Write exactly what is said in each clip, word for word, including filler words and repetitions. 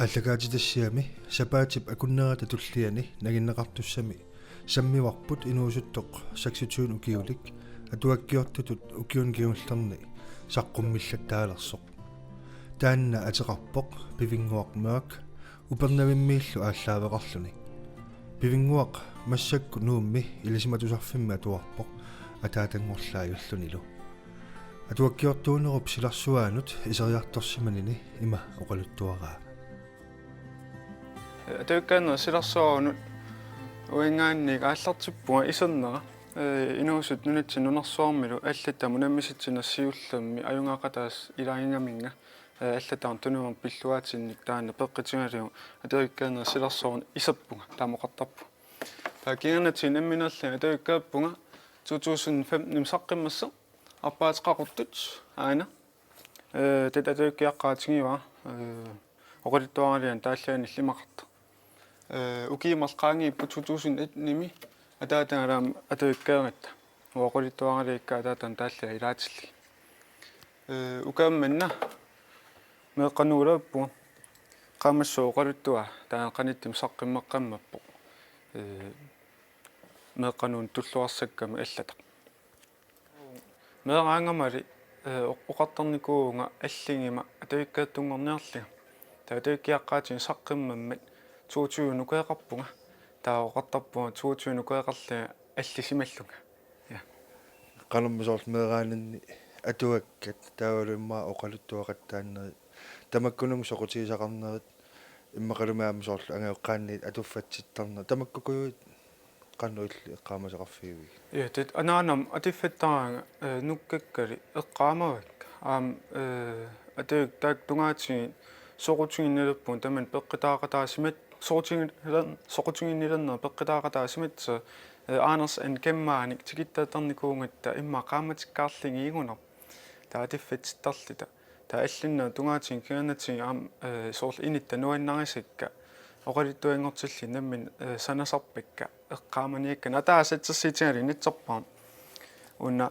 Aallakaatitassiami sapaatip akunnerata tulliani nanginneqartussami sammivarput inuusuttoq seksogtyve ukiulik atuakkiortutut ukiuni kingullerni saqqummillattaalersoq. Taanna ateqarpoq Pivinnguaq Mørch, Upernavimmiillu aallaaveqarluni. Pivinnguaq massakkut Nuummi Ilisimatusarfimmi atuarpoq ataatanngorlaajullunilu. Atuakkiortuunerup silarsuaanut iseriartorsimanini ima oqaluttuaraa. Atuakkaanera silarsuaanut uanngaanniit aallartippunga isernera, ee, inuusuttut nunatsinni nunarsuarmilu allattamut unammisitsinissaq siullermi ajugaaqataasut ilaagigaminnga, ee, allattaarneq tunuanut pilluaatinnik taanna peqqutigalugu atuakkaanera silarsuaanut iserpunga taama oqartarpunga. Taava kingornatigut nammineerlunga atuakkaappunga to tusind femten-imi saqqummersoq, arpaateqaquttut aana. Ee, taava atuakkiaqqaatigivara, ee, oqaluttuaraliani taallianillu imaqartoq. Ee, ukiut marluk qaangiupput to tusind atten-imi ataatagara aamma atuakkaaratta. Uanga oqaluttuaralikka ataatama taalliat ilaatillugit. Ee, ukioq manna meeqqanut ulaappunga. Qaammassooq oqaluttuaq taanna qanittumi saqqummeqqammerpoq. Ee, meeqqanut tulluarsakkamik allataq. Meeraangamali, ee, oq-, oqartarnikuuvunga alluguma atuakkaattunngorniarlunga. Taava atuakkiaqqaatinik saqqummermat toogtyve nukeeqarpunga. Taava oqartarpunga toogtyve nukeeqarlunga allusimallunga. Ja. Qanormi soorlu meeraaninni atuakkat taavalu immaqa oqaluttuaqattaarnerit, tamakkununnga soqutigisaqarnerit, immaqalumi aamma soorlu angajoqqaanniit atuffatsittarnerit, tamakkukujuit qanoq illit eqqaamasaqarfigivigit? Ja, taava anaanama atuffattaraanga, ee, nukkakkali eqqaamavakka. Aamma, ee, atuakkat taakku tungaatigut soqutiginnilerpunga tamanna peqqutaaqataasimat-, soqutiginniler-, soqutiginnilerneq peqqutaaqataasimassaaq, ee, Anders And Kemmaanik tikittaattarnikuugatta immaqa qaammatikkaarlugit igunarpoq. Taava atuffatsittarluta. Taava allannerata tungaatigut kingornatigut aamma, ee, soorlu inuttut nuannarisakka oqaluttuanngortillugit nammineq, ee, sanasarpakka eqqaamaniakkannut. Ataaseq assersuutigalugu nassarpara. Una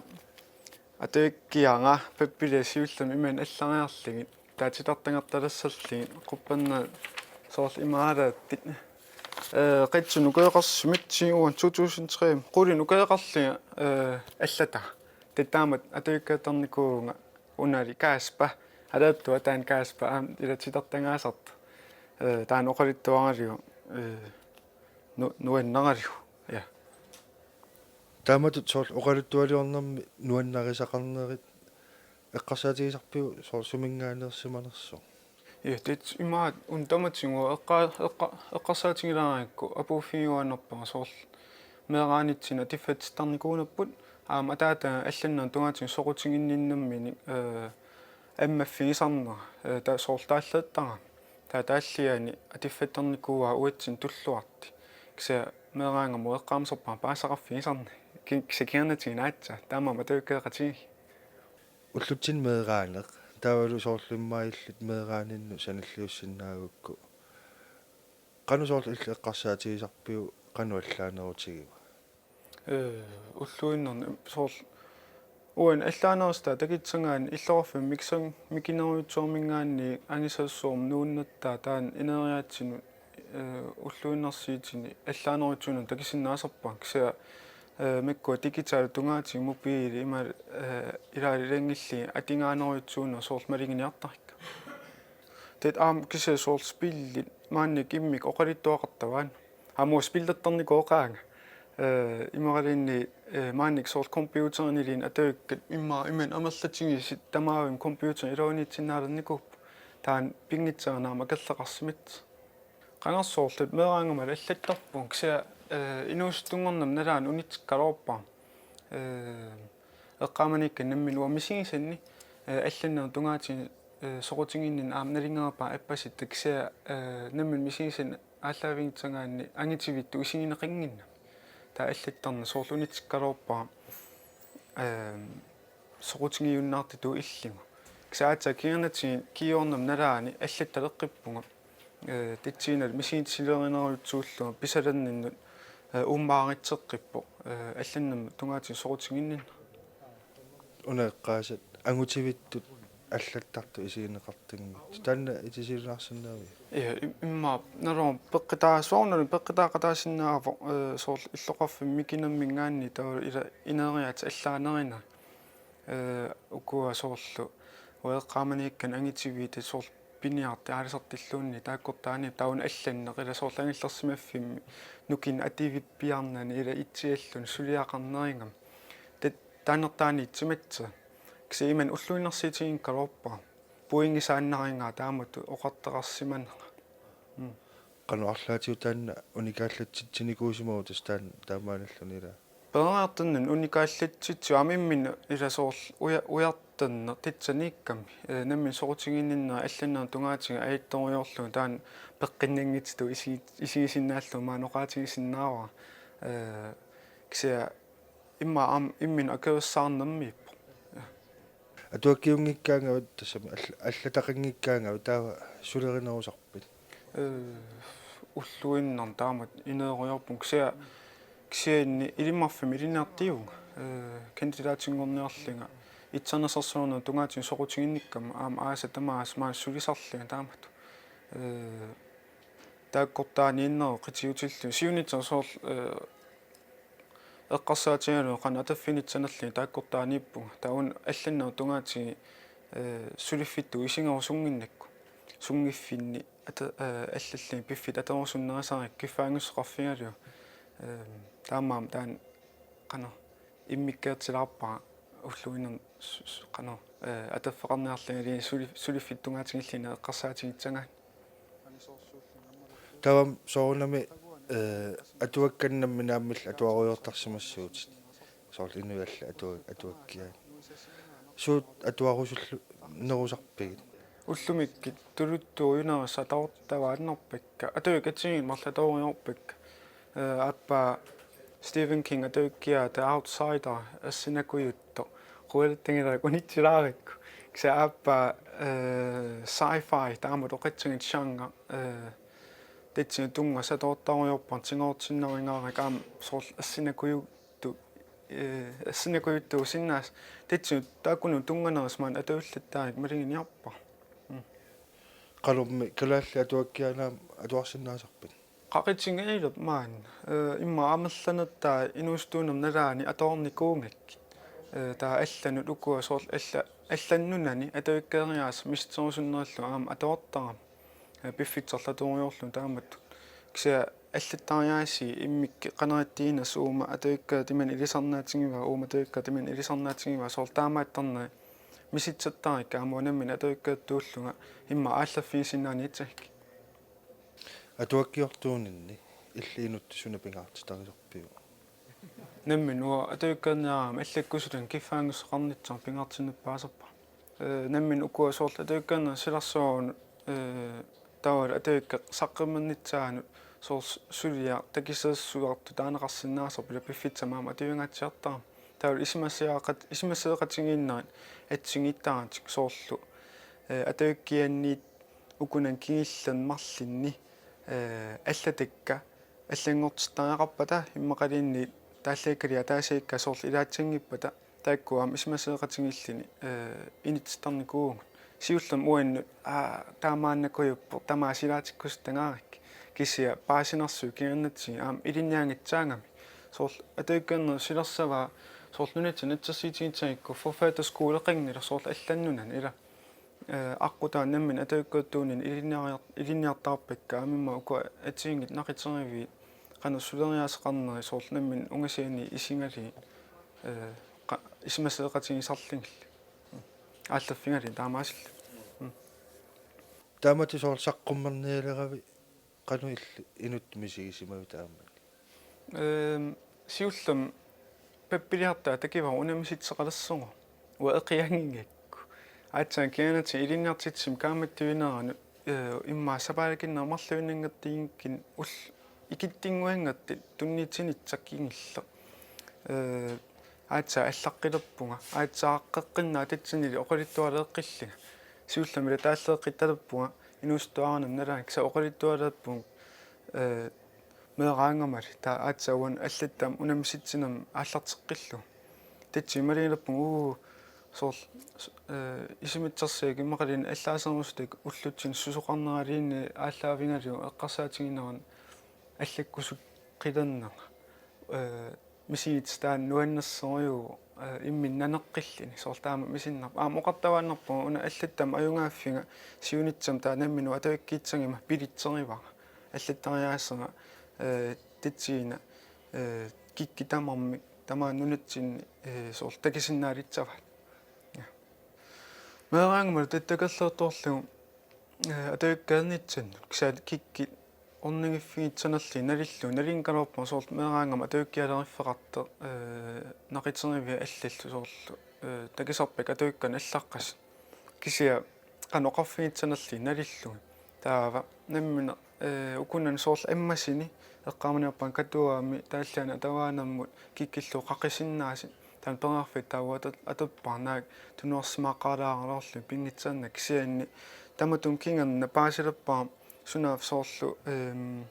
atuakkiara pappialassi siullermik imannak allariarlugit. Taava titartagartalassallugit quppernerit soorlu imaalaattit. Ee, qitsunukeeqarsimat siuan to tusind tre. Qulinukeeqarlunga, ee, allataq. Taava taamatut atuakkaattarnikuuvunga unali Kaaspa. Alaattua taanna Kaaspa aamma ila titartagaasartoq. Ee, taanna oqaluttuaralugu, ee, nu-, nuannaralugu. Ja. Taamatut soorlu oqaluttualiornermi nuannarisaqarnerit eqqarsaatigisarpiuk soorlu suminngaanneersimanersoq? Ja, taava imaattoq una tamatigut eqqa-, eqqa-, eqqarsaatigilaarigakku apuuffigiuaannarpara soorlu meeraanitsinni atuffatsittarnikuunerput aamma ataataga allannerata tungaatigut soqutiginninnerminik, ee, ammaffigisarnera, ee, taava soorlu taallattarami. Taava taalliani atuffattarnikuuaa uatsinnut tulluartut. Kisianni meeraangamut eqqaamasarpara paasisaqarfigisarneq. Ki-, kisianni kingornatigut aatsaat. Taamaammat atuakkeeqatigigiga. Ullutsinni meeraaneq. Taavalu soorlu immaqa illit meeraaninnut sanilliussinnaagukku. Qanoq soorlu illit eqqarsaatigisarpiuk qanoq allaanerutigiva? Ee, ulluinnarni soorlu uani allaanerusut taakku takutissagaanni illoqarfimmi mikisang-, mikinerujussuarminngaanniit angisassooq nuunnattaaq taanna ineriaatsinut, ee, ulluinnarsiutini allaanerujussuarmik takusinnaasarpara kisianni, ee, makkua digitalit tungaatigut mobilit ima, ee, ilaalu ilanngullugu atugaanerujussuarmik soorlu maluginiartarikka. Taava aamma kisianni soorlu spillit maannakkut immikkut oqaluttuaqartavaat. Aamma spillertarnikuuvoq aqagu. Ee, imaluunniit, ee, maannakkut soorlu computerinnilluunniit atuakkat immaqa imannak amerlatigisut tamavimmik computerimik iluaniitsinnaalernikuupput. Taanna pinngitsoornak aamma akerliqarsimasoq. Qangarsuarlu meeraangamali allattarpunga kisianni, ee, inuusuttunngornerma nalaani unitsikkaluarpara. Ee, eqqaamaniakkani nammineq uanga misigisanni, ee, allannerata tungaatigut, ee, soqutiginninneq aamma nalunngereerpara appasitta kisianni, ee, nammineq misigisanni aallaavigisagaanni angitivittut isigineqannginnami. Taava allattarneq soorlu unitsikkaluarpara, ee, soqutigiunnaartutut illugu. Kisianni aatsaat kingornatigut kiiornerma nalaani allattaleqqippunga. Ee, tassani misigitsilerinerujussuullunga pisalerninnut, ee, uummaaritseqqippoq, ee, allannerma tungaatigut soqutiginninneq. Una eqqaasat angutivittut Allattartut isigineqartarmata. Taanna itisiilaarsinnaaviuk? Ja, im-, immaqa, naluara peqqitaasoornani peqqitaaqataasinnaavoq, eh, soorlu illoqarfimmi mikinermiingaanniit taava ila ineeriaatsip allaanerinera. Eh, ukua soorlu ueqqaamaniikkan angitiviit soorlu piniartut aalisartulluunniit taakkortaaniippoq taanna allanneq ila soorlu angerlarsimaffimmi nukinnik atuippiarnani ila itsialluni suliaqarnerugami. Tat-, taannertaaniitsimatsi. Kisianni imannak ulluinnarsiutiginngikkaluarpara. Pointisaannarigaa taamatut oqartoqarsimanera. Mm. Qanoq arlaatigut taanna unikaallatsitsinikuusimagit tassa taanna taamaanilluni ila? Pereertannun unikaallatsitsigu aamma imminut ila soorlu uja-, ujartanneq tassaniikkami. Eh, nammineq soqutiginninneq allanneq tungaatigut ajattorujoorlugu taanna peqqinnanngitsutut isigi-, isigisinnaallugu maani oqaatigisinnaavara. Eh, kisianni immaqa aamma imminut akuersaarnermiippoq. Atuakkiunngikkaangavit tassami all-, allataqanngikkaangavit taava sulerinerusarpit? Eh, ulluinnarni taamatut ineerujoorpunga kisianni, kisianni Ilimmarfimmi ilinniartuuvunga, eh, kandidaatinngorniarlunga itsarnasersuarnerup tungaatigut soqutiginnikkama aamma aasat tamaasa maani sulisarlunga taamatut. Eh, taakkortaaniinnerup qitiutilluni siunissaq soorlu, eh, eqqarsaatigalugu qanoq ataffinitsanerlunga taakkortaaniippunga. Taava una allanneq tungaatigut, eh, suliffittut isigerusunnginnakku. Sunngiffinni ata-, eh, allallugit piffissaq atorusunnerisarakkit kiffaanngissuseqarfigalugu. Eh, taamaammat taanna qanoq immikkoortilaarpara ulluinnarni su-, su-, qanoq, eh, ataffeqarniarlungaluunniit suli-, suliffittut tungaatigillunga eqqarsaatigissagaanni. Taava soorunami, eh, atuakkat nammineq aamma illit atuarujoortarsimassuutit. Soorlu inuit allat atua-, atuakkiaat. Suut atuarusullunerusarpigit? Ullumikkut tuluttut ujunerisat atuartavaannarpakka. Atuakkat assigiinngitsut marluk atuariarpakka. Eh, aappaa Stephen King atuakkiaa The Outsider, assinakujuttoq. Qualitingilaak unitsilaarakku. Kisianni aappaa, eh, sci-fi, taamatut oqitsingat genre, eh, tassani tunngasut atuartarujoorpara, tigoortinnarigaarakku aamma soorlu assinakujuttut, eh, assinakujuttuusinnaasut. Tassani taakkununnga tunnganerisa maani atuallattaarikka maluginiarpara. Mm. Qanormi kalaallit atuakkiaat aamma atuarsinnaasarpit? Qaqutigiilerput maani, eh, immaqa amerlanertaa inuusuttuunerma nalaani atuarnikuugakkit. Eh, taava allanut ukua soorlu alla-, allanut nunani atuakkeeriaaseq misissorusunnerullugu aamma atuartarami. Eh, piffissarlu atuariarluni taamatut. Kisianni allattariaasii immikkut qanoq ittuunersoq uuma atuakkaat timanut ilisarnaatigivaa, uuma atuakkaat timanut ilisarnaatigivaa soorlu taamaattarnerit misissottarakkit aamma nammineq atuakkaatut tuullunga immaqa aallaffigisinnaaniassagakkit. Atuakkiortuuninni illit inuttut suna pingaartitarisarpiuk? Nammineq uanga atuakkaarniaraangama allakkusulluunniit kiffaanngissuseqarnissara pingaartinnerpaasarpara. Eh, nammineq ukua soorlu atuakkaarnerit silarsuarunut, eh, taavalu atuakkat saqqummernissaannut soorlu suliaq takusassarsiortut taaneqarsinnaasarput ila piffissami aamma atuagaatsiartarami. Taavalu isumasioqat-, isumasioqatigiinnerit assigiittaratik soorlu, eh, atuakkianniit ukunani kingullerni marlunni, eh, allatakka allanngortittariaqarpata immaqaluunniit taallakkaliaq ataasiakkaat soorlu ilaatsanngippata taakku aamma isumasioqatigiilluni, eh, inissittarnikuuvugut. Siullermik uannut, aa, taamaannakujuppoq tamaasa ilaatikkusuttagaarakkit. Kisianni paasinarsuup kingornatigut aamma ilinniagassaagami. Soorlu atuakkaarnerit silarsavaat soorlu nunatsinni assersuutigissagukku forfatterskoleqanngilaq soorlu allanut nunani ila. Eh, aqqutaa nammineq atuakkiortuuninni ilinniariar-, ilinniartarpakka aamma immaqa ukua assigiinngitsut naquteriviit qanoq suleriaaseqarnerit soorlu nammineq ungasianni isigalugit, eh, qa-, isumasioqatigisarlugillu. Aallaffigalugit taamaasillugit. Mm. Taamatut soorlu saqqummernialeravit qanoq illit inuttut misigisimavit taamani? Ehm, siullermik pappiliartaa takivara unammisitseqalersoraa. Uanga eqianngingakku. Aatsaat kingornatigut ilinniartitsisumik kaammattuineranut, eh, immaqa sapaatip akunneri marluinnanngortiginngikkunik ul-, ikittunnguanngortut tunniussutissaq kingulleq. Eh, aatsaat allaqqilerpunga. Aatsaat aaqqeqqinnaaq tassanilu oqaluttualeqqillunga. Siullermik ila taalleeqqittalerpunga inuusuttuaraanerma nalaani kisianni oqaluttualerpunga, eh, meeraangamali taava aatsaat uannut allattama unammisitsinermik aallarteqqillugu. Tassani malugilerpunga uu Soorlu, eh, isumitsisarsiat imaluunniit allaaserusutik ullutsinni susoqarneraliinni aallaavigalugu eqqarsaatigineran allakkusukkilernerani. Eh, misigisat taanna nuannersorujuuvoq, eh, imminut naneqqilluni. Soorlu taama misinnarpoq. Aamma oqartuaannarpunga una allattamut ajugaaffiga siunissami taanna nammineq atuakkiissaguma bilitserivara. Allattariaaseq, eh, tassani, eh, kikkut tamarmik tamaani nunatsinni, eh, soorlu takusinnaalissavaat. Ja. Meeraagama takusinnaallugu, eh, atuakkiarnitsinni, kisianni kikkut ornigiffigissanerlugit nalillugit, nalunngikkukku soorlu meeraagama atuakkialeriffeqartoq, eh, naquteriviit allallu soorlu, eh, takusarpakka atuakkanik allaqqasut. Kisianni qanoq oqarfigissanerlugit nalillugit. Taava nammineq, eh, ukunani soorlu ammasuni eqqaamaniarpara Katuami taalliani atavaanermut kikkullu qaqisinnaasut. Taanna periarfissaq taava atu-, atuppara naak tunuarsimaqalaaraluarluni pinngitsaanna kisianni tamatuma kingorna paasilerpara sunaaffa soorlu, ehm,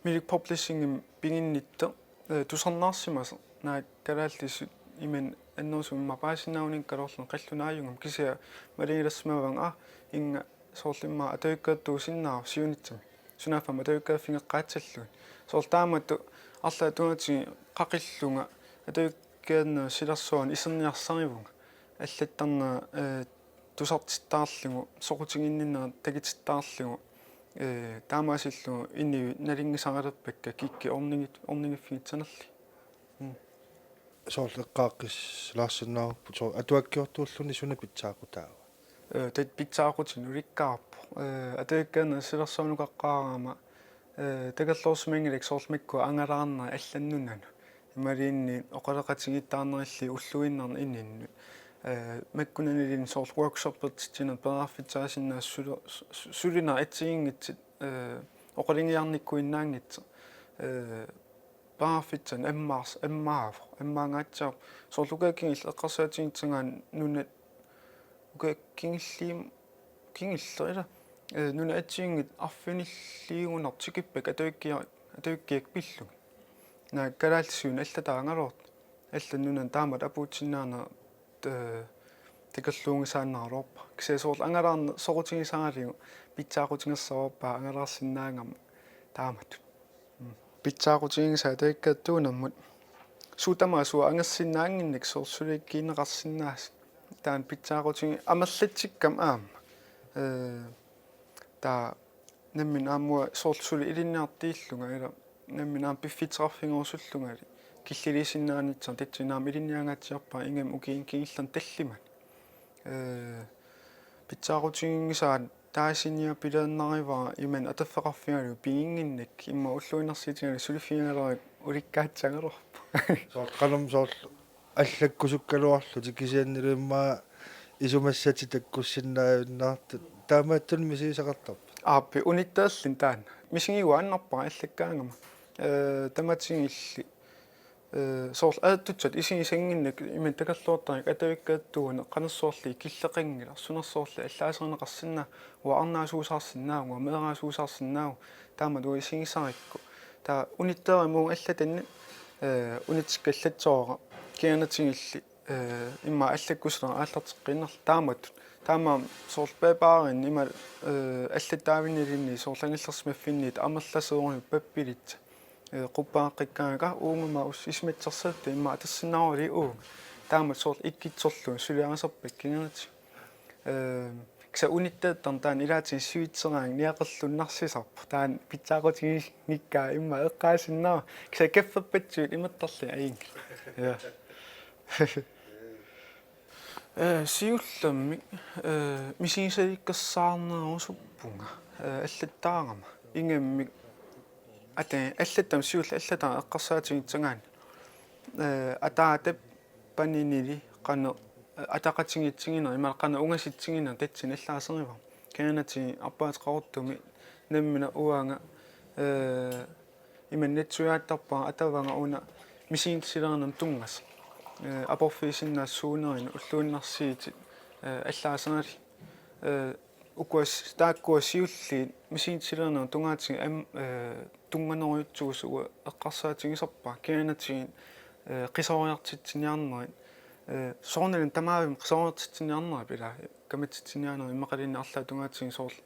Milik Publishingimi piginnittoq, eh, tusarnaarsimasoq naak kalaallisut imannak annerusumik paasisinnaanngikkaluarluni qallunaajugami kisianni malugilersimavunga, aa, inga soorlu immaqa atuakkiartuusinnaavoq siunissami. Sunaaffa aamma atuakkiaffigeqqaassallugit. Soorlu taamatut arlaat tungaatigut qaqillunga atuakkiarnerup silarsuani iserniarsarivunga. Allattarnera, eh, tusartittaarlugu, soqutiginninneq takutittaarlugu, eh, taamaasillugu inuit nalunngisaralerpakka kikkut ornigit-, ornigiffigissanerlugit. Mm. Soorlu eqqaaqqissaarsinnaavarput, soorlu atuakkiortuulluni suna pitsaaqutaava? Eh, taanna pitsaaqutinik ulikkaarpoq. Eh, atuakkiarnerup silarsuanukaqqaarama, eh, takorloorsimanngilakka soorlu makku angalaarnerit allanut nunanut. Imaluunniit oqaloqatigiittaarnerullutik ulluinnarni inunnut. Eh, makkunaniluunniit soorlu workshoppertitsineq periarfissaasinnaasut sulu-, su-, su-, sulineq assigiinngitsut, eh, oqalugiarnikkuinnaanngitsoq. Eh, periarfissaani ammaars-, ammaavoq, ammaangaatsiarpoq. Soorlu ukua kingulleq eqqarsaatigissagaanni nunat ukua kingulliim-, kingulleq ila, eh, nunat assigiinngitsut arfinilliigunartik tikippakka atuakkia-, atuakkiakkut pillugit. Naak kalaallisut allataagaluartut. Allanut nunanut taamatut apuussinnaaneq, eh, takorluugisaannaraluarpara. Kisianni soorlu angalaarneq soqutigisaralugu pitsaaqutigersavarpaa angalaarsinnaagama taamatut. Mm. Pitsaaqutigisaa atuakkiartuunermut. Suut tamaasa angersinnaannginnakkit soorlu suliikkiinneqarsinnaasut. Taanna pitsaaqutigi-, amerlatsikkama aamma. Eh, taava nammineq aamma soorlu suli ilinniartuullunga ila nammineq aamma piffissaqarfigerusullungali killiliisinnaanissara tassani aamma ilinniangaatsiarpara ingammik ukiuni kingullerni tallimani. Eh, pitsaaqutiginngisaat taasiniapilaannarivara imannak ataffeqarfigalugu piginnginnakkit immaqa ulluinnarsiutigalugu suliffigigalaarlugit ulikkaassagaluarpoq. Soorlu qanoq soorlu allakkusukkaluarlutik kisiannili immaqa isumassatit takkussinnaajunnaartut. Taamaattunik misigisaqartarpit? Aappi, unittaalluni taanna. Misigiguaannarpara allakkaangama. Eh, tamatigilli. Eh, soorlu ajortussat isigisannginnakkit imannak takorloortarikka atuakkiartuuneq qanorsuarli killeqanngilaq, sunarsuarli allaaserineqarsinnaa-, uanga arnaasuusaarsinnaavunga, uanga meeraasuusaarsinnaavunga, taamatut isigisarikku. Taava unittoorama uunga allatanni, eh, unitsikkallatsoorara, kingornatigilli, eh, immaqa allakkusuleq aallarteqqiinnarlugu taamatut. Taamaammat soorlu paperini ima, eh, allattaavinniluunniit soorlu angerlarsimaffinniit amerlasoorujussuuvoq pappilissat. Eh, quppaaqqikkaangakka uunga aamma us-, isumassarsiortut immaqa atorsinnaavarput uunga. Taamatut soorlu ikkittorlugu suliarisarpakka kingornatigut. Eh, kisianni unittoortarneq taanna ilaatigut sivitseraangat niaqorlunnarsisarpoq. Taanna pitsaaqutiginngikkaa immaqa eqqaasinnaavara. Kisianni kafferpassuit imertarlugit ajunngilaq. Ja. Eh, siullermik, eh, misigisaliikkasaarnerusuppunga, eh, allattaarama. Ingammik ata-, allattamut siulleq allatama eqqarsaatigissagaanni. Eh, ataatap paninili qanoq, eh, ataqatigiissigineq, imaluunniit qanoq ungasitsigineq tassani allaaserivara. Kingornatigut arpaateqaruttumi nammineq uanga, eh, imannak natsuiaattarpara atavanga una misigissalerinermut tunngasoq. Eh, aporfiusinnaassuunerani ulluinnarsiutit, eh, allaaserilik. Eh, ukua s-, taakkua siulliit misigissalerinermut tungaatigut am-, eh, tunnganerujussuusut uanga eqqarsaatigisarpara kingornatigut, eh, qisoriartitsiniarnerit, Soorunalimi tamaavimmi qisoortitsiniarnerup ila kamatsitsiniaanerup immaqaluunniit arlaat tungaatigut soorlu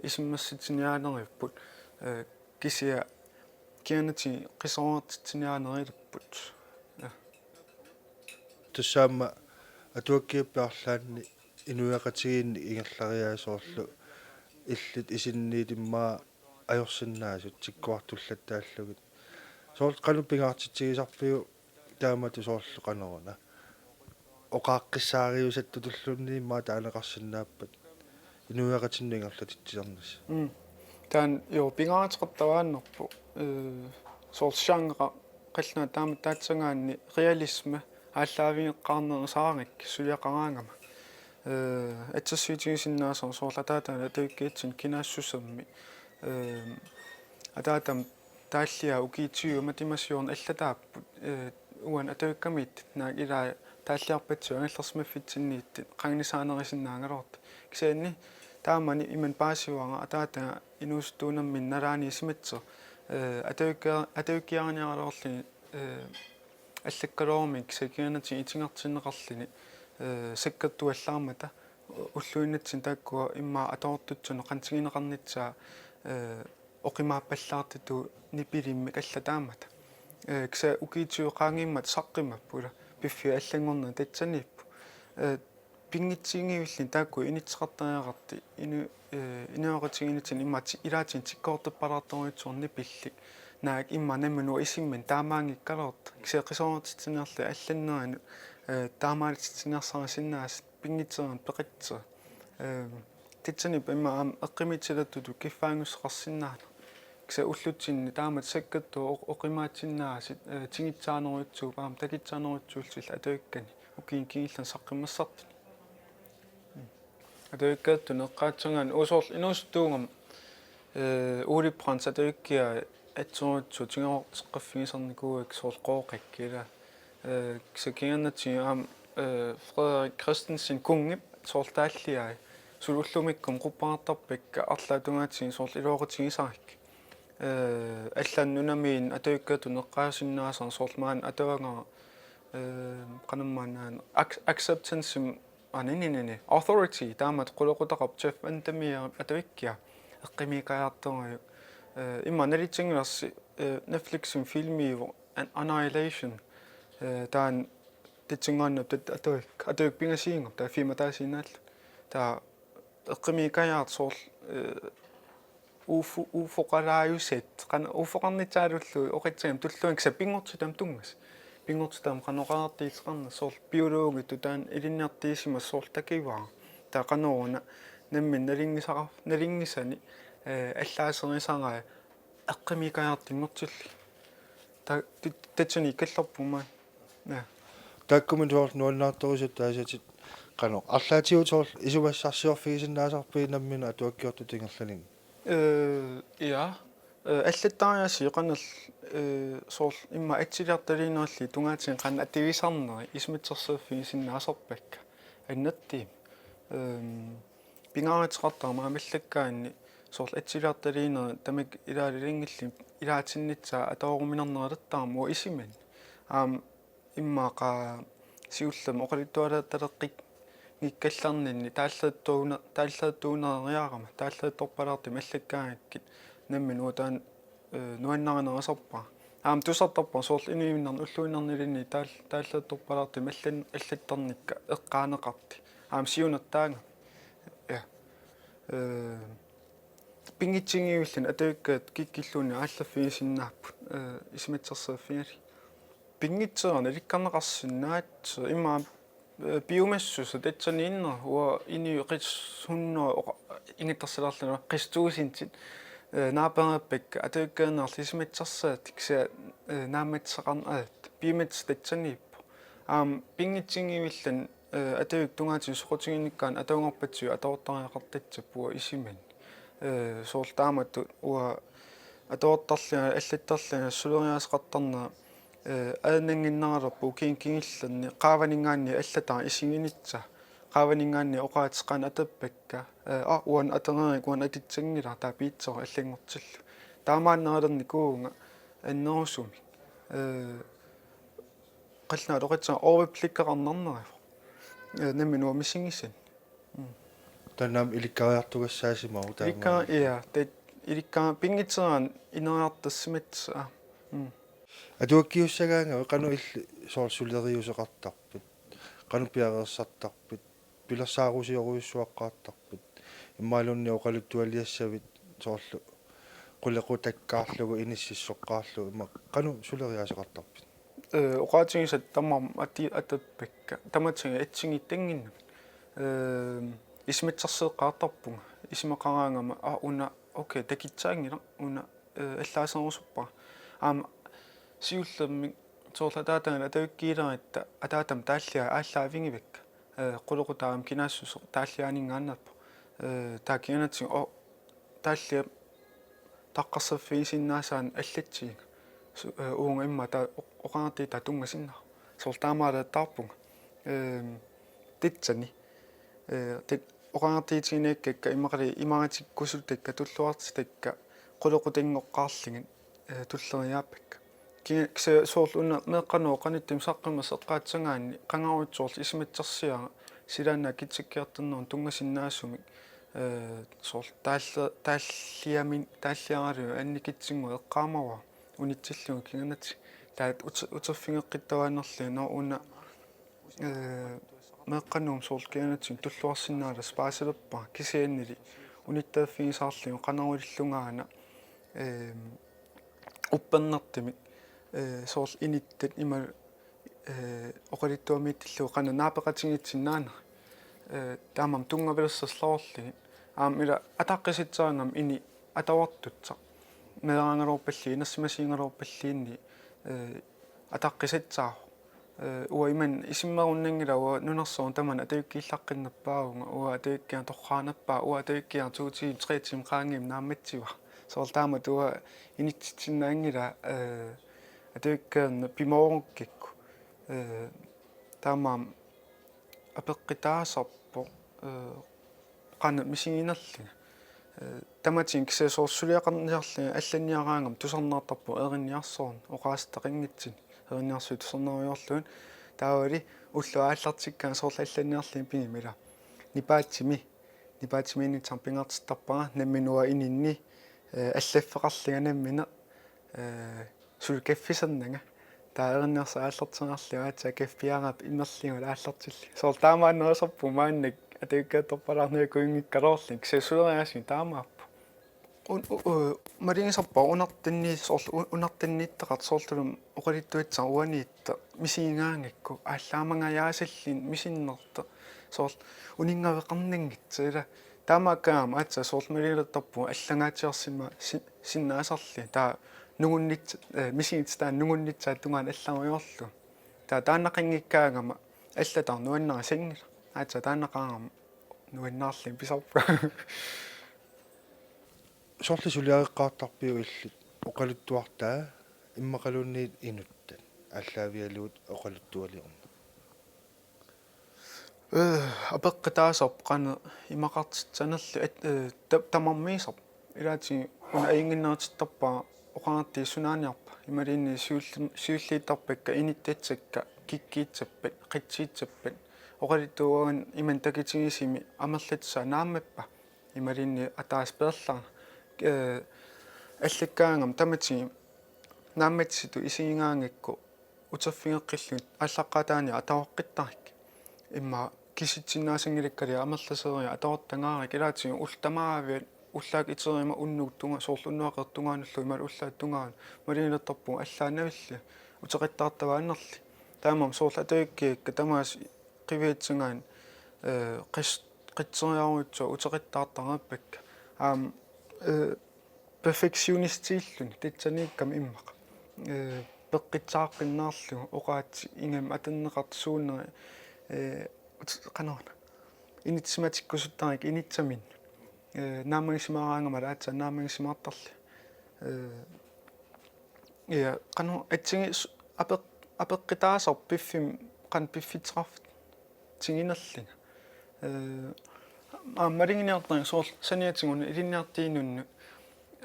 isummersutsiniaanerupput, kisianni kingornatigut qisoortitsiniaanerulerput. Tassa aamma atuakkiappit arlaanni inuiaqatigiinnik ingerlariaasoorlu illit isinniit immaqa ajorsinnaasut tikkuartullattaallugit. Soorlu qanoq pingaartitsigisarpiuk taamatut soorlu qanoruna oqaaqqissaariusattutulluunniit immaqa taaneqarsinnaappat inuiaqatinnut ingerlatitsisarnissaq. Mm. Taanna jo pingaaruteqartaraannarpoq, eh, soorlu genre qallunaat taamatut taassagaanni realisme aallaavigeqqaarnerusaarikka suliaqaraangama. Eh, assersuutigisinnaasara soorlu ataataga atuikkiatsinni kinaassusermi. Eh, ataatama taalliaa ukiut tyve matuma siorna allataapput, eh, uani atuikkamiit naak ilaa taalliarpatsigut angerlarsimaffitsinniittut qanganisaanerusinnaagaluartut. Kisianni taamani imannak paasivara ataataga inuusuttuunermini nalaani isumatsoq, eh, atuikkia-, atuikkiariniaraluarluni, eh, allakkaluarumik kisianni kingornatigut itigartinneqarluni, eh, sakkortuallaarmata ulluinnatsinni taakkua immaqa atoortutsinut qantigineqarnissaa, eh, oqimaappallaartutut nipilimmik allataammata. Eh, kisianni ukiut tyve qaangiummata saqqummerput ila piffiit allanngornerat tassaniippoq. Eh, pinngitsuunngivilluni taakku inissaqartariaqartut inu-, eh, inuiaqatigiinnitsinni immaqa ti-, ilaatigut tikkoortuppalaartorujussuarnik nipillit. Naak immaqa nammineq uanga isummanik taamaanngikkaluartoq. Kisianni qisoortitsiniarlugit allanneranut, eh, taamaalitsitsinersaarisinnaasoq pinngitsoorani peqatsoq. Eh, tassaniippoq immaqa aamma eqqumiitsulittutut kiffaanngussaqarsinnaaneq. Kisianni ullutsinni taamatut sakkortuut oq-, oqimaatsinnaasut, eh, tigusaanerujussuupput aamma takutsanerujussuullutik atuikkani ukiuni kingullerni saqqummersartuni. Atuikkiartunik eqqaassagaanni uagut soorlu inuusuttuugama, eh, Ole Brandts atuikkiai atserujussuaq tigorteqqaffigisarnikuuakka soorlu Qooqakka ila. Eh, kisianni kingornatigut aamma, eh, Frederik Christensen Kunngi soorlu taalliai. Suli ullumikkut quppertarpakka arlaat tungaatigut soorlu iluaqutigisarikka. Eh, allanik nunamiinnut atuikkiartunik eqqaasinnaasara soorlu maani atuagara, eh, qanormaanna ac-, acceptance-im aninninini. Authority, taamatut qulequtaqarpoq Jeff Vandermeerip atuikkia. Eqqumiikajaartorujuk. Eh, immaqa nalitinngilarsi, eh, Netfliximi filmiuvoq An-, Annihilation. Eh, taanna tassanngaannaq tat-, atuik-, atuikkut pingasuunngorpoq, taava filmi ataasiinnaallugu. Taava eqqumiikajaartoq soorlu, eh, ufo-, ufoqalaajusat, qan-, ufoqarnissaallu oqaatsigit tulluunniit kisianni pinngortitami tunngasut. Pinngortitami qanoq oqariartuuteqarnersut soorlu biologitut taanna ilinniartuusimasoq soorlu takivara. Taava qanoruna nammineq nalunngisara-, nalunngisani, eh, allaaserisaraat eqqumiikajaartunngortillugit. Ta-, ti-, tassani ikkallarpunga. Ja. Taakkumi soorlu nuannaartorujussuit taasatit qanoq arlaatigut soorlu isumassarsiorfigisinnaasarpigit nammineq atuakkiortutut ingerlaneranni? Eh, ja. Eh, allattariaaseq qanoq, eh, soorlu immaqa atsiliartaliinerullugu tungaatigut qanoq atuisarneri isumatsersuuffigisinnaasarpakka. Annertuumik. Ehm, pingaaruteqartarama aamma allakkaanni soorlu atsiliartaliinerit tamakku ilaalinngillat ilaatinnissaat atooruminarnerulertarami uanga isumanni. Aamma immaqa siullermik oqaluttualaattaleqqinngikkallarninni taalleertuuna-, taalleertuuneriarama, taalleertorpalaartumik allakkaangakkit nammineq uanga taanna, eh, nuannarinerusarpara. Aamma tusartarpara soorlu inuinnarni ulluinnarni ilinnut taal-, taalleertorpalaartumik allan-, allattarnikka eqqaaneqartut. Aamma siunertaagami. Ja. Eh, pinngitsuunngivilluni atuikkaat kikkut illuunniit aallaffigisinnaavagut, eh, isumatsersuuffigalugit. Pinngitsoorani ilikkarneqarsinnaavoq immaqa, eh, piumassuseq tassaniinneq uanga inuit qis-, hunnoruju oqa-, ingattarsilaarlunga qisutuusintit, eh, naapereerpakka atuikkaannarlu isumatsersuutit kisianni, eh, naammassaqarnerat piumassuseq tassaniippoq. Aamma pinngitsuunngivilluni, eh, atuikkut tungaatigut soqutiginnikkaanni atuagarpassuit atoortariaqartassapput uanga isumanni. Eh, soorlu taamatut uanga atoortarlunga allattarlunga suleriaaseqartarnera, eh, ajornannginneralerpoq ukiuni kingullerni qaavaninngaanniit allatara isiginissaq. Qaavaninngaanniit oqaatigaanni atorpakka, eh, aa, uani atoreerit, uani atutsanngilaq, taava piitsoq allanngortillugu. Taamaannerulernikuuvunga annerusumik. Eh, Qallunaat oqitsaa overblikkeqarnarnerivoq. Ee, nammineq uanga misigisat. Taanna aamma ilikkariartugassaasimavugut taamaammat. Ilikka-, ja, te-, ilikkara-, pinngitsoorani ineriartorsimassavaa. Mm. Atuakkiussagaangavit qanoq illit soorlu suleriuseqartarpit? Qanoq piareersartarpit? Pilersaarusiorujussuaqqaartarpit? Imaluunniit oqaluttualiassavit soorlu qulequtakkaarlugu inississoqqaarlugu immaqa qanoq suleriaaseqartarpit? Ee, oqaatigisat tamarmik ati-, atappakka. Tamatigut assigiittannginnamik. Ee, isumassarsiortarpunga. Isumaqaraangama, aa, una, okay, takissaanngilaq, una, ee, allaaserusuppara. Aamma siullermik soorlu ataataga atavikkiileratta ataatama taalliai aallaavigivaat. Ee, qulequtaq aamma kinaassuseq taalliaaninngaanneerpoq. Ee, taava kinganatsigu, oo, taalliap taqqarsarfigisinnaasaanik allatsigit. Su-, ee, uunga immaqa taava oq-, oqariartuutit taava tunngasinnaavoq. Soorlu taamaaliortarpunga. Ee, tassani. Ee, tat-, oqariartuutiginnikkakka imaluunniit imaritikkusutakka tulluartitakka qulequtanngoqqaarlugit, ee, tulleriiaappakka. Ki-, kisianni soorlu una meeqqanut qanittumi saqqummersoq eqqaassagaanni qangarujussuarlu isumassarsiara silaannaap kitsikkiartornerani tunngasinnaasumik, ee, soorlu taalli-, taalliami-, taalliaralugu annikitsunnguaq eqqaamavara unitsillugu kinganatsigu. Taava uti-, uterfigeqqittariaqarnerlunga una, ee, meeqqanut soorlu kinganatsigu tulluarsinnaallunga paasilerpara kisiannili unittaaffigisaarlugu qanorluunniit illugaana, ee, uppernartumik, ee, soorlu inittat ima, ee, oqaluttuamiittillugu qanoq naapeqatigiissinnaanerat. Ee, taamaammat tunngavilersorluarlugit. Aamma ila ataqqisassaagami ini atuartussaq. Meeraagaluarpalluunniit, inersimasuugaluarpalluunniit, ee, ataqqisassaavoq. Ee, uanga imannak isummerunnanngilanga uanga nunarsuarmi tamanna atavikkiillaqqinnerpaavunga, uanga atavikkiartoqqaarnerpaaq, uanga atavikkiartoq to timer, tre timer qaangiummik naammassivara. Soorlu taamatut uanga inissitsinnaanngilanga, ee, atavikkiarneq pimoorukkakku. Ee, taamaammat apeqqutaasarpoq, ee, qanoq misiginerlunga. Ee, tamatigut kisianni soorlu suliaqarniarlunga allanniaraangama tusarnaartarpunga erinniarsuarnik oqaaseqanngitsumik erinniarsuit tusarnaariarlugit. Taavali ulloq aallartikkaangat soorlu allanniarlunga pigimmi ila. Nipaatsimi. Nipaatsimiinnittarama pingaartittarpara nammineq uanga ininni, ee, allaffeqarlunga nammineq, ee, suli kaffisernanga. Taava erinniarsuaq aallartinniarlugu aatsaat kaffiaraap imerlunga aallartillugu. Soorlu taamaannerusorpunga maannakkut atavikkiartorpalaarnikuunngikkaluarlunga. Kisianni suleriaaseq taamaappoq. Un-, u-, u-, malugisarpara unartinni soorlu u-, unartinniittaqartoq soorlulumi oqaluttuassara uaniittoq misigigaangakku aallaamangajaasilluni misinnertoq soorlu uninngaveqarnanngitsoq ila. Taamaakkaangama aatsaat soorlu malugilertarpunga allangaatsiarsimaa si-, sinnaasarlunga. Taava nungunnit-, ee, misigit taanna nungunnitsaata tungaanut allarujoorlugu. Taava taannaqanngikkaangama allatut nuannarisanngilaq. Aatsaat taannaqaangama nuannaarlunga pisarpunga. Sorleq suliareqqaartarpiuk illit oqaluttuartaa immaqaluunniit inuttat aallaavigalugit oqaluttualiorneq? Ee, apeqqutaasarpoq qanoq imaqartissanerlugu at-, ee, ta-, tamarmiisarpoq. Ilaatigut una ajunnginnerutittarpara oqartut sunaaniarpa. Imaluunniit siulli-, siulliuttarpakka inittassakka kikkuussappat, qitsiussappat. Oqaluttuakkut imannak takitigisumik amerlatissaa naammappa. Imaluunniit ataaseq peerlaarneq. Ee, allakkaangama tamatigut naammassisutut isigigaangakku uterfigeqqillugit aallaqqaataaniit atuaqqittarakkit. Immaqa kisitsinnaasanngilakkaliaq amerlasooriarlugu atuartagaarakku ilaatigut ullut tamaaviat ullaakkut iteruma unnukkut tunga-, soorlu unnuap qeqertap tungaanullu imaluunniit ullaakkut tungaanut malugilertarpunga allaannavillugit uteqattaartavaannarlugit. Taamaammat soorlu atavikkiakka tamaasa qiviassagaanni, ee, qis-, qitseriarujussuaq uteqattaartareerpakka. Aamma, ee, perfektionistiilluni tassaniikkami immaqa. Ee, peqqutaaqqinnaarlugu oqaatsit ingammik atorneqartut suunerit, ee, ut-, qanoruna. Inissisimatikkusuttarakkit inissaminnik. Ee, naammagisimaaraangama aatsaat naammagisimaartarlunga. Ee, ja, qanoq assigiis-, apeq-, apeqqutaasarpoq piffimmi qanoq piffissaqarfik tigunerlunga. Ee, aamma maluginiartarlunga soorlu saniatigut una ilinniartuununnut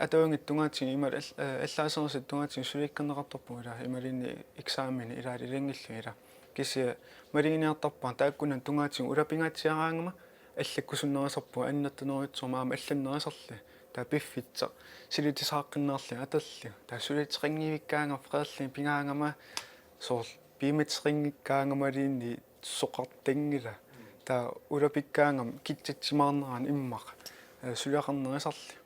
atuagit tungaatigut ima al-, eh, allaaserisat tungaatigut suliakkerneqartarpugut ila imaluunniit eksamini ilaalu ilanngullugit ila. Kisianni maluginiartarpara taakkunani tungaatigut ulapingaatsiaraangama allakkusunnerisarpugut annertunerujussuarmik aamma allannerisarlugit. Taava piffissaq silittusaaqqinniarlugu atorlugu. Taava suliateqanngivikkaangama freerlugit pigaangama soorlu piumassuteqanngikkaangamaluunniit soqartanngilaq. Taava ulapikkaangama kitsatsimaarnerani immaqa, eh, suliaqarnerisarlugit.